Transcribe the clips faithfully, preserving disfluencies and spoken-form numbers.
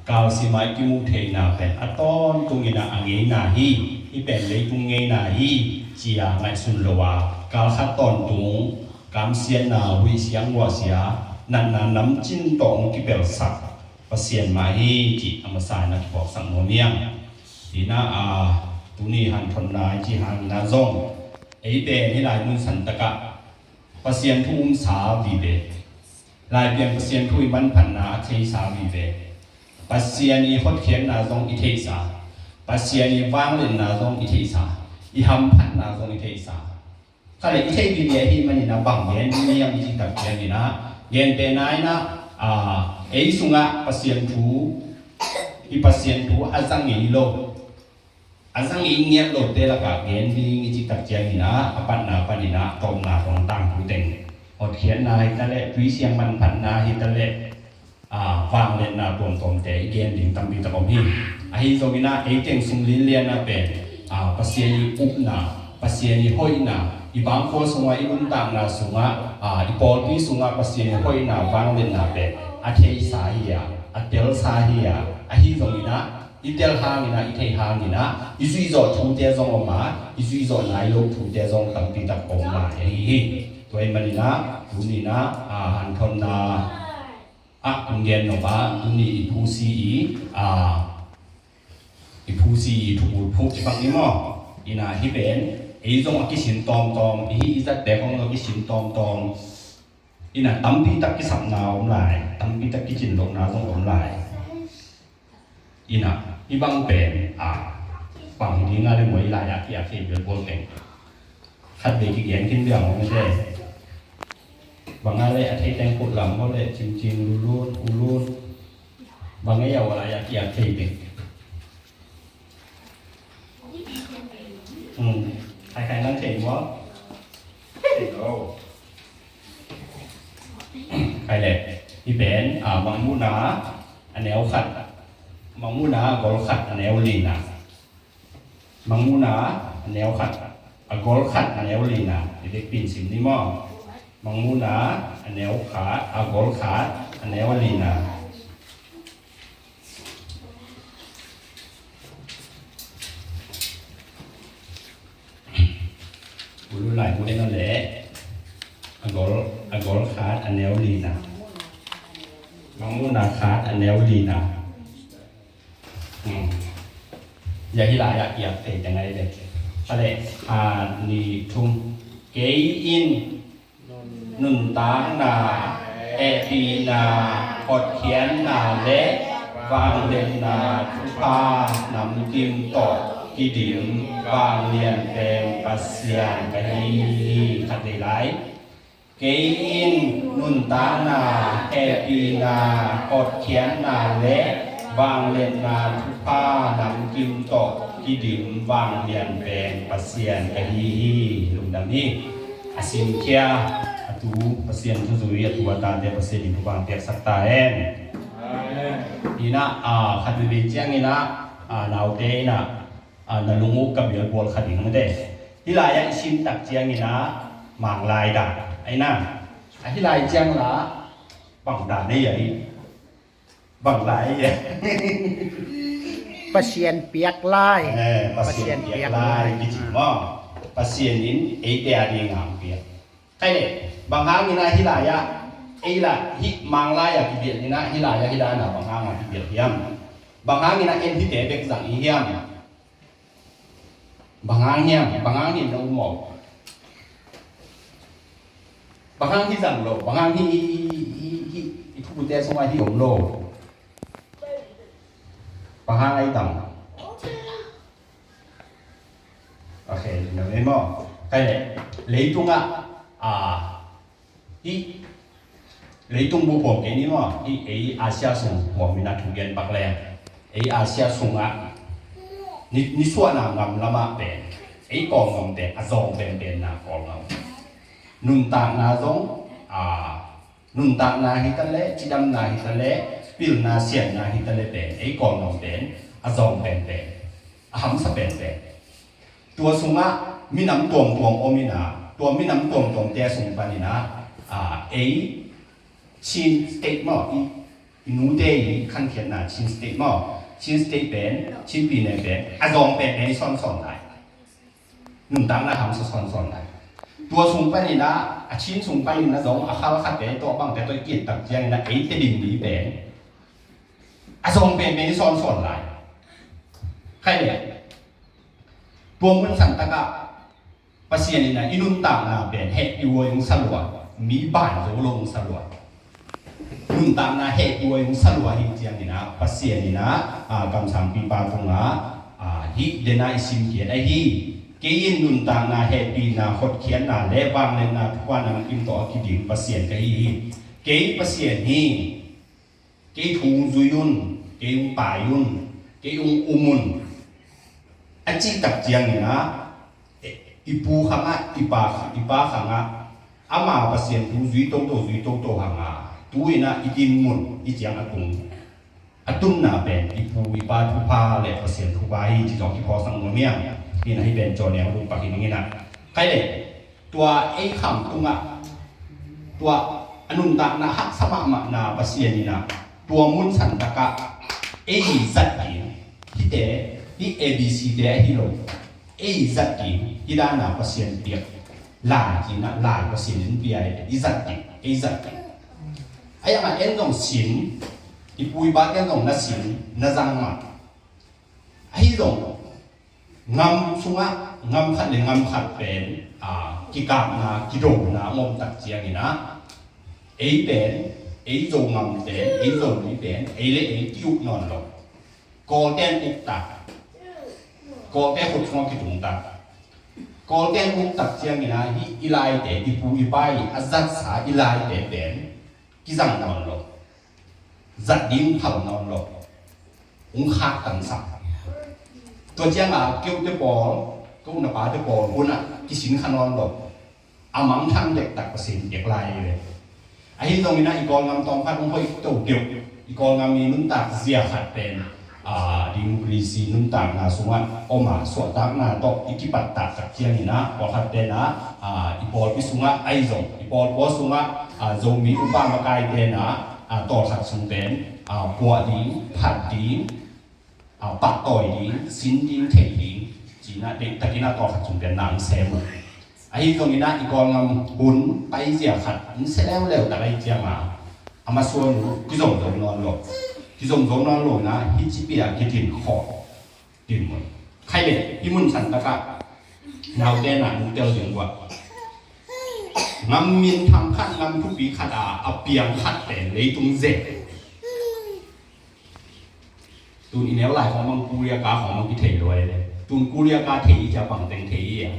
Kalsima i kimuh theihna pen a tawntung in ah a ngeina hi, hih pen leitung ngeina hi, ci-a ngaihsun lo a, kal khat tawntung kamsiatna, huih siang huahsia, natna namcin tawh hong kipelsak Pasian mah hi cih a masa in ah kiphawksak nuam hi ing. Hi in ah, a, tuni hanthotna i cih hangin ah zong ei pen hih lai mun santak ah Pasian thu umsa vive, Laipian Pasian thu i manphatna a theisa vive, Pasian i hotkhiatna zong i theisa, Pasian i vangliatna zong i theisa, i hamphatna zong i theisa. Kha le i thei vive ahih manin ah bang gen ding hiam i cih tak ciangin ah, gentehna in ah, a, ei sungah Pasian thu, i Pasian thu a za ngei lo, a za ngei ngiat lote lakah gen ding i cih tak ciangin ah, a patna panin ah tawpna tawntang thu teng, hotkhiatna hi ta leh, tui siang manphatna hi ta leh, a, vangliatna tuamtuamte i gen ding tampi tak om hi. Ahi zongin ah ei teng sung linlian ah pen, a, Pasian i upna, Pasian i hoihna, i bangkua sungah, i nuntakna sungah, a, i pawlpi sungah Pasian i hoihna, vangliatna pen a theisa hi a, a telsa hi a, ahi zongin ah i tel hangin ah, i theih hangin ah i zuihzawh thute zong om a, i zuihzawh nai lo thute zong tampi tak om lai ahi hi. Tua ahih manin ah tuni in ah, a, hanthotna ah kong gen nop ah, tuni i phusi i, a, i phusi i thubul phuk i bang ni maw? Hi in ah hih pen ei zong a kisin tawmtawm, i hih i zat pen hong zong a kisin tawmtawm. Hi in ah tampi tak kisapna om lai, tampi tak kicin lohna zong om lai. Hi in ah hih bang pen, a, bang hi ding a le maw, i lai-ah kiak thei belbual teng khat vei kigen khin biang om te. Bang a le a thei teng khut lam maw le, cingcing, lulut, ulut. Bang a, a lai-ah kiak thei teng. Hmm. Khai khai nang thei maw? Thei lo. Khai le. Hih pen, a, Mangmuhna a neu khat, Mangmuhna a gol khat a neu lina. Mangmuhna a neu khat, a gol khat a neu lina. I vekpi in sim ni maw? Mangmuhna a neu khat, a gol khat a neu lina. Ulu lai mu den le, a gol, a gol khat a neu lina. Mangmuhna khat a neu lina. Hmm. Ya hih lai-ah kiak thei teng ai ve. Kha le, khat, nih, thum. Kei in nuntakna, hehpihna, hotkhiatna le vangliatna thupha namkim tawh kidim vanglian pen Pasian ka hi hi. Khat vei lai. Kei in nuntakna, hehpihna, hotkhiatna le vangliatna thupha namkim tawh kidim vanglian pen Pasian ka hi hi. Lungdam hi. A simkhia, a tu Pasian thuzui, a tu a tate Pasian in thupha piaksak ta hen. Amen. Hi in ah, a, khat vei ciangin ah, a, naute in ah, a, na lung uh ka belbual kha ding mate. Hih lai-ah i sim tak ciangin ah Manglai dan ahi na. A hih lai ciang la bang dan ei ahi. Bang lai ei. Pasian piak lai. Eh, Pasian piak lai kici maw? Pasian in eite a ding a piak. Khai le, bang hangin ah hih lai-ah, ei la, hih Manglai-ah kibial in ah, hih lai-ah hih dan ah bang hang ah kibial hiam? Bang hangin ah en hihte bek zang i hiam? Bang hang hiam? Bang hang hih na um aw? Bang hang hih zang lo? Bang hang hih, hih, hih, hih, hih thukute sungah hih om lo? Bang hang ai tam? Ok, na ve maw? Khai le, leitungah, a, hih leitung bup huam kei ni maw, hih ei Asia sung huam in a thugen pak leng, ei Asia sungah ni, nisuahna ngam lamah pen ei Kawlngam pen a zawng penpenna Kawlngam. Nuntakna zong, a, nuntakna hi ta leh, cidamna hi ta leh, pilna sianna hi ta leh pen ei Kawlngam pen a zawng penpen, a hamsa penpen. Tua sungah minam tuamtuam om in ah, tua minam tuamtuamte a sung panin ah, a, ei Chin State maw, i, Nute i khankhiatna Chin State maw, Chin State pen, Chin pi ne pen a zawng pen pen i sawnsawn lai. Nuntakna hamsa sawnsawn lai. Tua sung panin ah, a Chin sung panin ah zong a khalkhatte tawh bangte tawh i kit tak ciangin ah ei Tedim mi pen a zawng pen pen i sawnsawn lai. Khai le, tua mun san takah Pasian in ah i nuntakna pen hehpih huai hong sa lua, mi ban zo lo hong sa lua. Nuntakna hehpih huai hong sa lua hi ciangin ah Pasian in ah, a, kamsangpipa tungah, a, hih dena i simkhiat ahi. Kei in nuntakna hehpihna hotkhiatna le vangliatna thupha namkim tawh a kiding Pasian ka hi hi. Kei Pasian hi. Kei thu hong zui un, kei hong pai un, kei hong um un, a cih tak ciangin ah, i pu khangah, i pa, i pa khangah, ama Pasian thu zui toto, zui toto hangah, tu-in ah i dinmun, i ciang a tung, a tunna pen i pu i pa thupha le Pasian thupha hi ci zong kiphawksak nuam hiam? Hi-in ah hih pen caw niang lungpak hi ning in ah. Khai le, tua ei kham tungah, tua a nuntakna haksa mahmahna Pasian in ah, tua mun san takah ei zat ding, hihte, hih A B C te ahi lo, ei zat ding, hih dana Pasian piak lai ci-in ah, lai Pasian in pia hi, i zat ding, ei zat ding. A yang ah en zong sin, i pu i pa ten zong na sin, na zang mah. Ahi zong, ngam sungah, ngam khat le ngam khat pen, a, kikapna, kidona a om tak ciangin ah, ei pen, ei Zo ngamte, ei Zomi pen, ei le ei ki-uk nawn lo. Kawlten uk tak, Kawlte khut sungah kitung tak. Kawlten uk tak ciangin ah, hih i laite, i pu i pa i a zatsa i laite pen kizang nawn lo. Zat ding phal nawn lo. Hong khak tangsak. Tua ciangah keute pawl, ko na pate pawl hunah kisin kha nawn lo. A mangthang dektak Pasian piak lai hi ve. Ahi zongin ah i Kawlngam tawmkhat hong hoih to deuh. I Kawlngam i nuntak zia khat pen, a, democracy nuntakna sungah om a, suahtakna tawh i kipat taktak ciangin ah, pawlkhat pen ah, a, i pawlpi sungah ahi zong, i pawlpaw sungah, a, Zomi upa makai pen ah, a, tawlkhat sung pen, a, puah ding, phat ding, a, pahtawi ding, sin ding, thei ding, ci-in ah deihtakin ah tawlkhat sung pen na hong sem uh. Ahi zongin ah i Kawlngam hun paizia khat hong sia leuleu tak ahih ciangin ah, a masuan uh kizom zo nawn lo. Kizom zo nawn lo in ah hih ci pi-a kidin khawh dinmun. Khai le, hih mun san takah naute na hong tel ding uh ah, ngam minthang khat, ngam thupi khat a, a piang khat pen leitung zen. Tun i neu lai khawng bang Korea ka khawng bang kithei lo hi ve. Tun Korea ka thei i cia bang teng thei i a.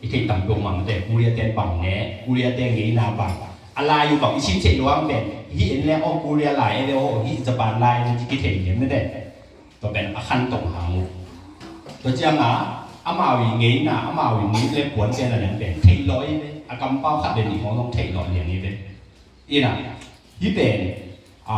I theih tam peuh mah mate, Korea ten bang ne, Korea ten ngeina bang. A lai uh bang i sim theih lo ang pen, hih en le aw Korea lai, en le aw hih Japan lai, en ci kithei lian mate. Tua pen a khan tong hang uh. Tua ciangin, amau i ngeina, amau i ngeina le puan ten a lian pen, theih lo i ve. A kampau khat le nih hong zong theih lo lian i ve. Ina, hih pen, a,